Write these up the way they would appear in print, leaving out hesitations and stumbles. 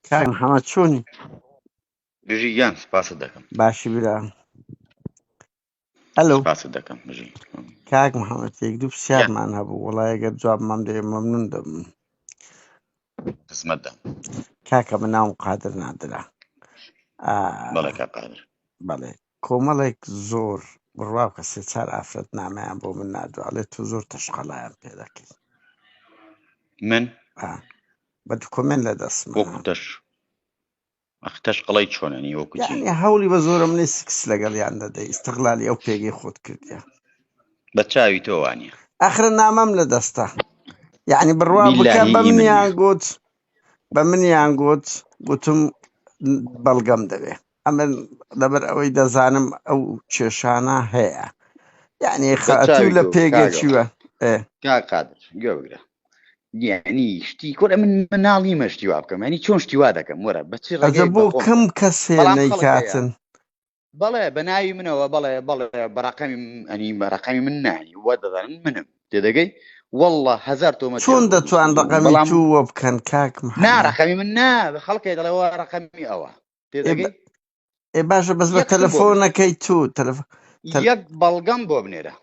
کاک محەممەد چۆنی؟ بژی گیان سپاست دەکەم. باشی برا. ئەلو. سپاست دەکەم بژی. کاک محەممەد یەک دوو گیان پرسیارمان هەبوو وەڵای ئەگەر جوابمان بدەیە مەمنون دەبم. خزمەت دام. کاکە من ناوم قادر نادرە. ئا، بەڵێ کاک قادر. بەڵێ کۆمەڵێک زۆر بڕوا بکە سێ چار ئافرەت نامەیان بۆ من ناردووە ئەڵێ تۆ زۆر تەشقەڵایان پێ دەکەی. من ئا، بە دوکۆمێنت لە دەست منە. وەکو تەش ئەخ تەشقەڵەی چۆن ئەنی وەکو چی؟ یعنی هەوڵی بە زۆرە منی سکس لەگەڵیان دەدەی ئیستغلالی ئەو پێگەی خۆت کردیە. بە چاوی تۆ وانیە. ئەخرە نامەم لە دەستە یعنی بڕوا بکە بیلاهی بە ئی من منیان نیە. گوت بە منیان گوت گوتم بەڵگەم دەوێ ئەمن لەبەر ئەوەی دەزانم ئەو کێشانە هەیە یعنی بە خەتوو چاوی لە تۆ پێگە کاک چیوە ئێ کاک قادر گوێ بگرە یعنی شتی کورە من مناڵ نیمە شتی وا بکەم یعنی چۆن شتی وا دەکەم وەرە بە چی ئەجە ڕێگەیەک بۆ بە خۆم کەم دەم کەس هەیە بەڵام خەڵک هەیە نەیکاتن بەڵێ بە ناوی منەوە بەڵێ بەڵێ بە ڕەقەمی ئەنی بە ڕەقەمی من نانی وە دەزانن منم تێدەگەی والله هەزار تۆمەتیان چۆن بۆ دروست دەتوان کردبووم ڕەقەمی بەڵام تو وە بکەن کاک نا محەممەد ڕەقەمی من نا خەڵکێ دەڵێ وە ڕەقەمی ئەوە ئێ تێدەگەی ئێ باشە بەس بە یەک شتم بۆ بنێرە تەلەفۆنەکەی تو تەلەف تەل... یەک بەڵگەم بۆ بنێرە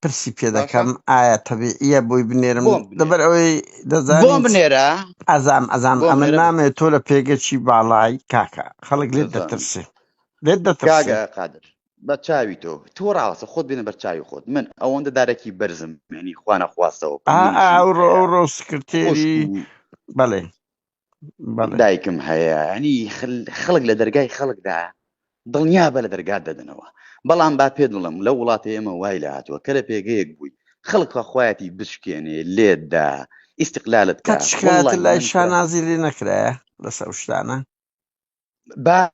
پرسی پێ باشە دەکەم ئایا تەبیعیە بۆی بنێرم بۆم لەبەر بنێرە ئەوەی بۆم دەزانی بنێرە ئەزام ئەزام بۆم ئەمن بنێرە نامەوێت تۆ لە پێگەکی باڵای کاکە خەڵک لێت دەزانم دەترسێ لێت دەترسێ کاگە قادر بە چاوی تۆ تۆ ڕاوەستە خۆت بێنە بەر چاوی خۆت من ئەوەندە دارێکی بەرزم یعنی خوا نەخواستەوە بکەم ئا من ئا ژنم ئەوڕۆ هەیە ئەوڕۆ خوشک سکرتێری و بەڵێ بەڵێ دایکم هەیە ینی خەڵک لە دەرگای خەڵکدا دڵنیا بە لە دەرگات دەدەنەوە بەڵام با پێت بڵێم لەو وڵاتی ئێمە وای لە هاتووە کە لە پێگەیەک بووی خەڵک خوا خوایەتی بشکێنێ لێتدا ئیستقلالت قەت کا شکایەتت واللهی لای من کوڕە شانازی لێ نەکرایە لەسەر ئەو شتانە با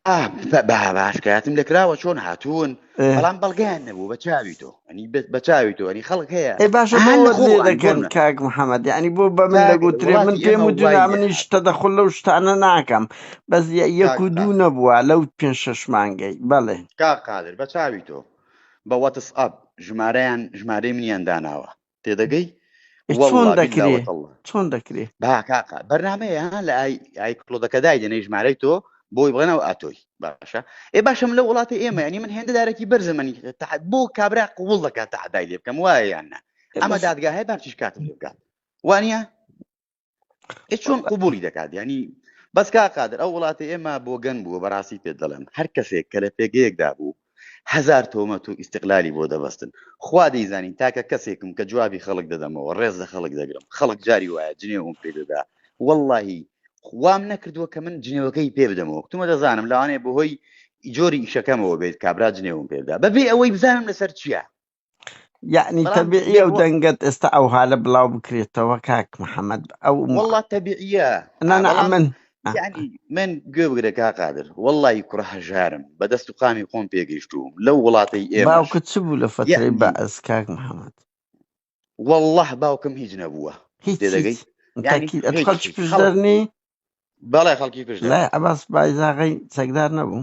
با با شکایەتم لێکراوە چۆن هاتوون ئێ بەڵام بەڵگەیان نەبوو بە چاوی تۆ ئەنی بە چاوی تۆ ئەنی خەڵک هەیە ئەی باشە بۆ ئەها لە وەت خۆ لێ ئەنی بۆ دەکەن منە کاک محەممەد یعنی بۆ بە من کاک دەگوترێ من وڵاتی پێم ئێمە و وای دونا لێ منیش هاتووە تەدەخل لەو شتانە ناکەم بەس یەک کاک و دوو قادر نەبووە لەو پێ شەش مانگەی بەڵێ کاک قادر بە چاوی تۆ بە وەتس ئەپ ژمارەیان ژمارەی منیان داناوە تێدەگەی ئێ چۆن واللە بیللا دەکرێ وتەڵڵە چۆن دەکرێ با کاکە بەرنمەیە ها لە ئای ئای کلۆدەکە دای دێنەی ژمارەی تۆ بۆی بڵێنەوە ئاتۆی باشە ئێ باشە من لە وڵاتی ئێمە ینی من هێندە دارێکی بەرزە منی بۆ کابرا قوڵ دەکات تەحدای لێ بکەم وایە یان نا ئێ ئەمە بەس دادگا هەیە با چیش کاتم لێ بکات وانە ئێ چۆن واللە قوبولی دەکات ینی بەس کا قادر ئەو وڵاتی ئێمە بۆگەن بووە بەڕاستی پێت دەڵێم هەر کەسێک کە لە پێگەیەکدا بوو هەزار تۆمەت و ئیستقلالی بۆ دەبەستن خوا دەیزانی تاکە کەسێکم کە جوابی خەڵک دەدەمەوە ڕێز لە خەڵک دەگرم خەڵک جاری وایە جنێوم پێ دەدا واللهی وام نەکردووە کە من جنێوەکەی پێ بدەمەوە کوتمە دەزانم لەوانەیە بەهۆی جۆری ئیشەکەمەوە بێت کابرا جنێوم پێ بدا بەبێ ئەوەی بزانم لەسەر چییە یعنی بەڵام تەبیعیە بێ و هۆ دەنگەت ئێستا ئەو حالە بڵاو بکرێتەوە کاک محەممەد ئەو والله تەبیعیە نا نا بەڵام من یعنی من گوێ بگرە کا قادر واللهی کوڕە هەژارم بەدەست و قامی خۆم پێگەیشتووم لەو وڵاتەی ئێمەش باوکت چ بوو لە فەترەی یعنی بەعس کاک محەممەد والله باوکم هیچ نەبووە هیچ هیچ تێدەگەی یعنی تاکید ئەتو هیچ خەڵکی هیچ پشدەر خەڵک نی بەڵێ خەڵکی پشدەرم لای عەباس بایزاغی چەکدار نەبوو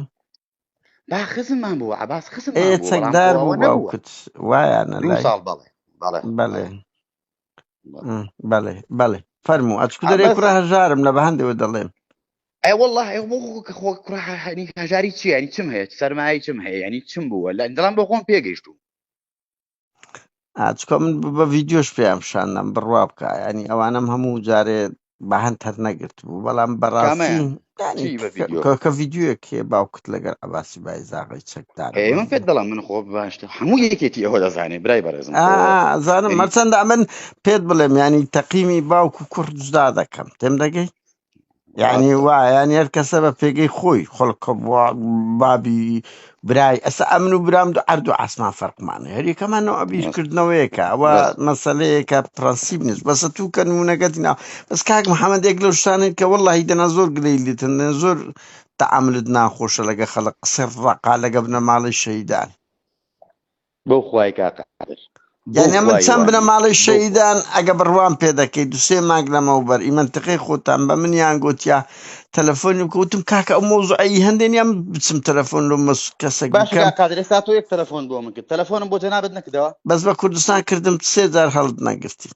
با خزممان بووە عەباس ئێ خزممان بووە بەڵام چەکدار خۆ بوو ئەوە نەبووە باوکت وایانە دوو لای ساڵ بەڵێ بەڵێ بەڵێ بەڵێ بەڵێ. بەڵێ بەڵێ فەرموو ئەچکو دەرێ بەس کوڕە هەژارم لە بەهەندەوە دەڵێم ئەی والله ئەی بۆ خۆ کە خۆ کوڕە هەنی هەژاری چییە یعنی چم هەیە سەرمایەی چم هەیە یعنی چم بووە لە دەڵام بۆ خۆم پێگەیشتووم چکە من بە ڤیددیۆش پێیان پیشاندەم بڕوا بکە ینی ئەوانم هەموو جارێ بە هەند هەر نەگرت بوو بەڵام بەڕاستی کامەیان ینی چی بە ڤیدیۆ کە ڤیددیوەک هەیە باوکت لەگەر عباسی بایزاغی چەکدارە ئێ بە من پێت ڤیدیۆ دەڵێم من خۆ باشتر هەموو یەکێتی ئەوە دەزانێ برای بەڕێزم خۆ زانم یعنی هەرچەندە ئەمن پێت بڵێم ینی تەقیمی باوک و کوڕ جودا دەکەم تێم دەگەی یعنی ڕاستە وا یعنی هەر کەسە بە پێگەی خۆی خەڵکە بووە بابی برای ئەسە ئەمن و برام دو عەرد و عاسمان فەرقمان هەیە. هەریەکەمان نەوە ڕاست بیرکردنەوەیەکە ئەوە ڕاست مەسەلەیەکە پرەنسیپ نیست بەسە تو کە نمونەکەتی ناو بەس کاک محەممەد یەک لەو شتانەی کە وەڵڵاهی دەنا زۆر گلەی لێتن دەنا زۆر تەعاملت ناخۆشە لەگە خەڵک قسەی ڕەقا لەگە بنەماڵەی شەهیدان بەو خوای کاک قادر بەو یعنی من خوای چەند وانیە بنەماڵەی بەو خوا شەهیدان ئەگە بڕوام پێ دەکەی دوسێ مانگ لەمەوبەر ئی منتیقەی خۆتان بە منیان گوتیا تەلەفۆنی بکە وتم کاکە ئەو مەوزوعەی هەندێ نییە من بچم تەلەفۆن لۆ مەس کەسێک باشە بکەم کاک قادر ئێستا تۆ یەک تەلەفۆن بۆ من کرد تەلەفۆنم بۆ جەنابت نەکردەوە بەس بە کوردستان کردم سێ جار هەڵت نەگرتی.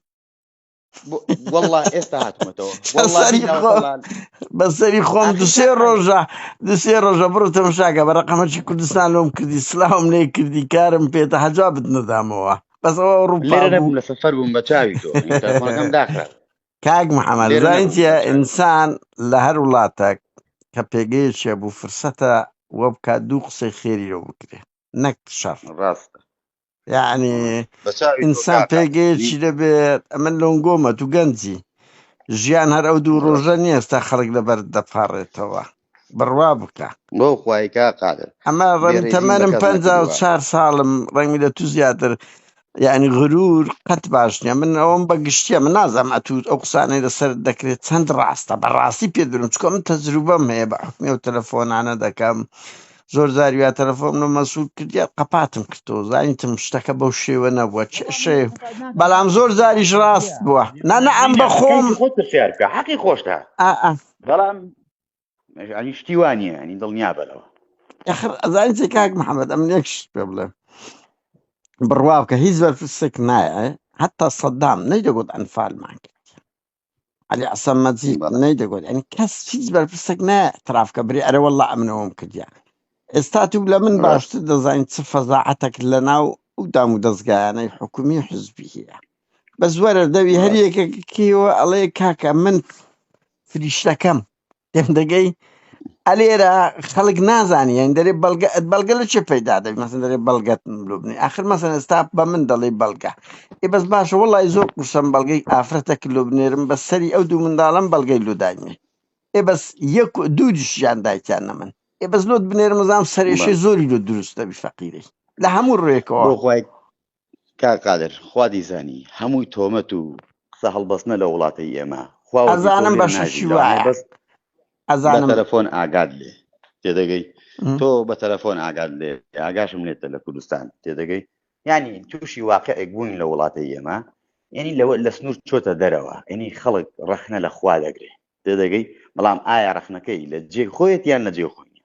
والله ئێستا هاتمەتەوە سەری خۆم بەسەری خۆم دوسێ ڕۆژە دوسێ ڕۆژە بڕۆ تەمشاکە بە ڕقەمەکی کوردستان لۆم کردی سلااوم لێ کردی کارم پێتە هەجابت نەدامەوە بەس ئەوە ئەوروپا لێرە نەبووم لە سەفەر بووم بە چاوی تۆ تەلەفۆنەکەم داخرا کاک محەممەد لێرە زانین نەبووم چیە بە چاوی ئینسان لە هەر وڵاتێک کە پێگەیەکی هەبوو فرسەتە وە بکات دوو قسەی خێری لۆ بکرێ نەک شەڕ ڕاستە یعنی بە چاوی تۆ ئینسان کاک قادر پێگەیەکی دەبێت ئەمن لۆنگۆمە تو گەنجی ژیان هەر ئەو دوو ڕاست ڕۆژە نییە ئێستا خەڵک لەبەر دەپاڕێتەوە بڕوا بکە بۆ خوای کاک قادر ئەمە ڕەنگ بێڕێزیم بە تەمەنم کەس پ نەکردووە چوار ساڵم ڕەنگی لە تو زیاتر یعنی غرور قەت باش نییە من ئەوم بە گشتیە من نازانم ئەتوو ئەو قسانەی لەسەر دەکرێت چەند ڕاستە بەڕاستی پێ درم چکە من تەجروبەم هەیە بە حکمی و تەلەفۆنانە دەکەم زۆر جار یا تەلەفۆن لە مەسعود کردیا قەپاتم کردەوە زانیتم شتەکە بەو شێوە نەبووە وەڵا من کێشەیە قەپات ناکەم بەڵام کاک زۆر قادر جاریش ڕاست نییە بووە نا نا مەرج ئەم نییە بە خۆم کەیفی خۆت پرسیار بکە حەقی خۆشتە ئا ئا. بەڵام ینی شتی وا نییە ینی دڵنیا بەلەوە ئەخر ئەزانی چی کاک محەممەد ئەمن یەک شت پێ بڵێم بڕوا بکە هیچ بەرپرسێک نایە حتا سەدام نەیدەگوت ئەنفالمان کرد عەلی عەسەم مەجید بەڵێ نەیدەگوت یعنی کەس هیچ بەرپرسێک نایە اعتراف کە برێ ئەرێ والله ئەمنەوەم کردیا ئێستا تو لە من ڕاست باشتر دەزانین چ فەزاعەتێک لە ناو ئەو دام و دەزگایانەی حکومی و حزبی هەیە بەس وەرە دەوی هەر ڕاست یەکێک کیوە ئەڵێ کاکە من فریشتەکەم تێم دەگەی ئەلێرە خەڵک نازانی یان دەرێ بەڵگە بەڵگە لە چێ پەیدا دەبی مەسەن دەرێ بەڵگەت لۆ بنێ ئاخر مەسەن ئێستا بە من دەڵێی بەڵگە ئێ بەس باشە وەڵی زۆر قورسەم بەڵگەی ئافرەتێک لۆ بنێرم بە سەری ئەو دوو منداڵم بەڵگەی لۆ داینێ ئێ بەس یەک و دوو دیشیان دایکیان نەمن ئێ بەس لۆت بنێرم زام بەڵێ سەرێشەی زۆری لۆ دروست دەبی فەقیرەی لە هەموو بۆ ڕوویەکەوە خوای کاک قادر خوا دیزانی هەمووی تۆمەت و قسە هەڵبەستنە لە وڵاتەی ئێمە خوا وەکیل تۆ ئەزانم لێرە بەشەکی ناژی لەوانەیە وایە بەس بە ئەزانم تەلەفۆن ئاگات لێ تێدەگەی تۆ بە تەلەفۆن ئاگات لێ ئاگاشم لێتە لە کوردستان تێدەگەی یعنی تووشی واقعێک بووین لە وڵاتەی ئێمە یعنی لەوە لە سنوور چۆتە دەرەوە یعنی خەڵک ڕەخنە لە خوا دەگرێ تێدەگەی بەڵام ئایا ڕەخنەکەی لە جێ خۆیەت یان لە جێ خۆی نیە؟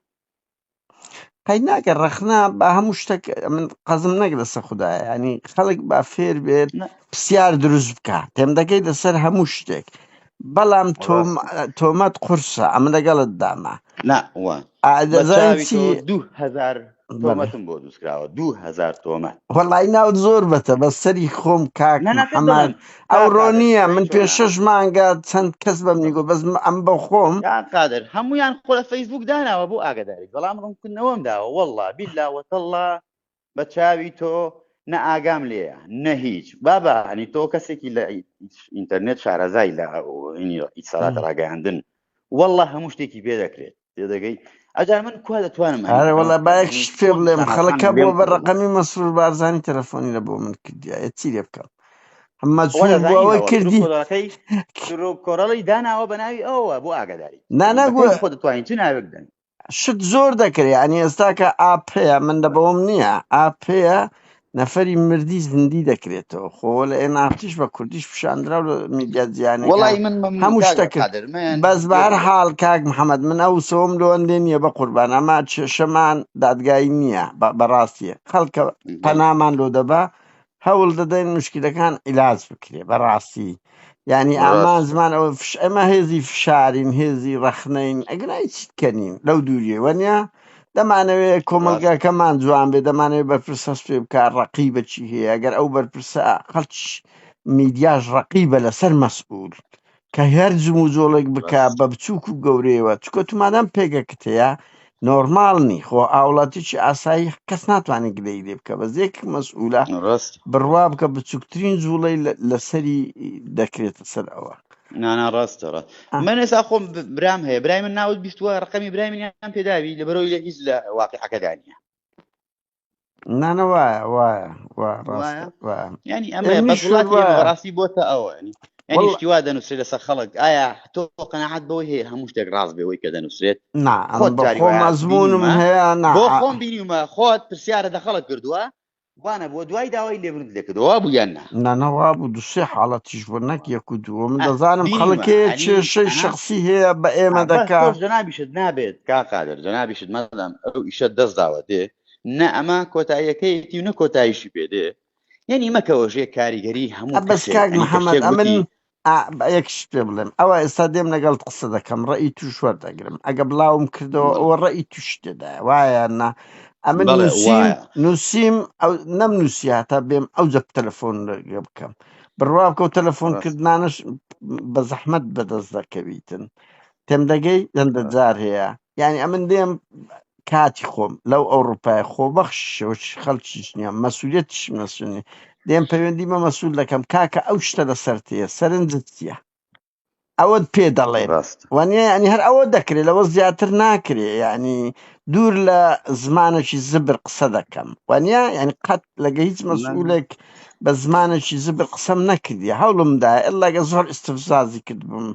قەی ناکە ڕەخنە بە هەموو شتێک من قەزم نەک لەسەر خودایە ینی خەڵک با فێر بێت نە پرسیار دروست بکە تێم دەکەی لەسەر هەموو شتێک بەڵام تۆم ڕاستە تۆمەت قورسە ئەمە لەگەڵت داما نا وا بە دەزانین چاوی چی تۆ 2000 بەڵێ تۆمەتم بۆ دروست کراوە 2000 تۆمەت وەڵی ناوت زۆر بەتە بە سەری خۆم کاک نا نا پێت محەممەد دەڵێم ئەو کاک ڕۆ قادر نییە زانی من پێ چۆنە شەش مانگە چەند کەس بەمنی گۆ بەس ئەم بە خۆم کاک قادر هەمویان خۆ لە فەیسبوک داناوە بۆ ئاگاداری بەڵام ڕوونکردنەوەم داوە والله بیلا وتەڵا بە چاوی تۆ نە ئاگام لێیە نە هیچ بابە هەنی تۆ کەسێکی لە ئینتەرنێت شارەزای لە ئیسالات ڕاگەیاندن والله هەموو شتێکی پێ دەکرێت تێدەگەی ئەجا من کوا دەتوانم ئەنی ئەرێ ئەمە وەڵا با بکەم یەک ینی شت پێ چۆن بڵێم شانازخان خەڵکە لێم بووە بە کردبوو ڕقەمی مەسرور بارزانی تەلەفۆنی لە بۆ من کردیا ئێ چی لێ بکەم ئەوە مەجبور بوو دەزانی ئەوەی هەوە ترو کردی کۆرەڵەکەی ترو کۆرەڵی داناوە بە ناوی ئەوە بۆ ئاگاداری نا ینی نا بە گوێ کەیفی خۆ دەتوانین چ ناوێک دەن شت زۆر دەکرێ یعنی ئێستا کە ئاپ هەیە من لە بەوەم نییە ئاپ هەیە نەفەری مردی زیندی دەکرێتەوە خۆ لە ئێنارتیش بە کوردیش پیشاندرا و لە میدیا جیهانیەکان وەڵی من مەمنون هەموو کاک شتەکرد قادر من بەس بە گوێ هەر بگرە حاڵ کاک محەممەد من ئەو سەوم لۆن لێ نییە بە قوربان ئەمە کێشەمان دادگایی نییە بەڕاستیە خەڵکە بەڵێ پەنامان لۆ دەبا هەوڵ دەدەین مشکلەکان عیلاج بکرێ بەڕاستی یعنی ڕاستە ئامانجمان ئەوە فش ئەمە هێزی فشارین هێزی ڕەخنەین ئەگەر هیچ کەنین لەو دووریە وەنیە دەمانەوێت ڕاستە کۆمەڵگاکەمان جوان بێ دەمانەوێت بەرپرس هەست پێ بکا ڕەقیبە چی هەیە ئەگەر ئەو بەرپرسە خەڵکیش میدیاش ڕەقیبە لەسەر مەسئول کە هەر جموجۆڵێک بکا ڕاست بە بچووک و گەورەیەوە چکە تو مادام پێگەکت هەیە نۆرماڵ نی خۆ هاوڵاتیی ئاسایی کەس ناتوانێت گلەیی لێ بکە بەس یەک مەسئولە ڕاست بڕوا بکە بچووکترین جوڵەی لەسەری دەکرێتە سەر ئەوە. نانا ڕاستە ڕاست من ئێستا خۆم برام هەیە برای من ناوت بیستوە ڕقەمی برای منیان پێداوی لەبەرەوەی لە هیچ لە واقعەکەدا نییە نانە وایە وایە وا ڕاستە وایە وایە ینی ئەمە ئێ بەس منیش وڵاتی ئێمە وایە بەڕاستی بۆتە ئەوە ینی ینی وەڵ شتی وا دەنووسرێت لەسەر خەڵک ئایا تۆ قەناعەت بەوەی هەیە هەموو شتێک ڕاست بێ ئەوەی کە دەنووسرێت نا ئەم خۆت بە جاری خۆم وایە ئەزموونم بینیومە هەیە نا بۆ خۆم بینیومە خۆت پرسیارە لە خەڵک کردووە وانە بووە دوای داوای لێبوردنت لێ کردووە وا بوو یان نا نا نا وابوو دوو سێ حاڵەتیش بوو نەک یەک و دوو من ئە دەزانم بینیومە خەڵکێ ئەنی کێشەی ئەها شخصی هەیە بە ئێمە بەس دەکا تۆش جەنابیشت نابێت کاک قادر جەنابیشت مادام ئەو ئیشە دەست داوە دێ نە ئەمە کۆتاییەکەیەتی و نە کۆتاییشی پێ دێ یعنی مەکەوە ژێر کاریگەری هەموو بەس کەسێک کاک ئەنی کە محەممەد شتێک ئەمن وتی. ئا با یەک شت پێ بڵێم ئەوە ئێستا دێم لەگەڵت قسە دەکەم ڕەئی توش وەردەگرم ئەگە بڵاوم کردەوە بەڵێ ئەوە ڕەئی توش تێدایە وایە یان نا ئەمن بەڵێ نووسیم وایە نووسیم ئەو نەم نووسی هەتا بێم ئەو جە تەلەفۆن لەگە بکەم بڕوا بکە و تەلەفۆن ڕاست کردنانش بە زەحمەت بەدەست دەکەویتن تێم دەگەی هەندە ڕاست جار هەیە یعنی ئەمن دێم کاتی خۆم لەو ئەوڕوپای خۆبەخشیشەوە خەڵکیش نییە مەسوولێتیشم نەسوونی دێم پەیوەندی بە مەسول دەکەم کاکە ئەو شتە لەسەر تێ سەرنجت چییە ئەوەت پێ دەڵێن ڕاستە وانە ینی هەر ئەوە دەکرێت لەوە زیاتر ناکرێ ینی دوور لە زمانێکی زبر قسە دەکەم وانە ینی قەت لەگە هیچ نا مەسئولێک بە زمانێکی زبر قسەم نەکردی هەوڵمدا ئللا گە زۆر ئیستفزازی کردبم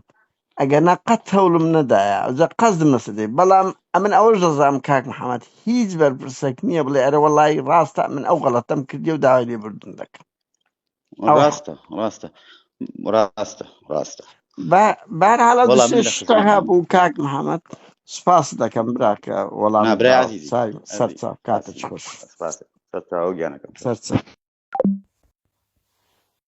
ئەگەر نا قەت هەوڵم نەدایە ئەوجا قەزدم لەسەر دێ بەڵام ئەمن ئەوەش دەزانم کاک محەممەد هیچ بەرپرسێک نییە بڵێ ئەرە وەڵی ڕاستە من ئەو غەڵەتەم کردی و داوای لێبوردن دەکەم ئەو ڕاستە ڕاستە ڕاستە ڕاستە بارحاڵ ئەو وەڵا دوسێ من لە شتە خزمەتام هەبوو کاک محەممەد سپاس دەکەم براکە نا وەڵامت برای داوە عزیزی سەرچاو عزیزی کاتە سپاسی خۆش سپاس سەرچاوە گیانەکەم سەرچاو.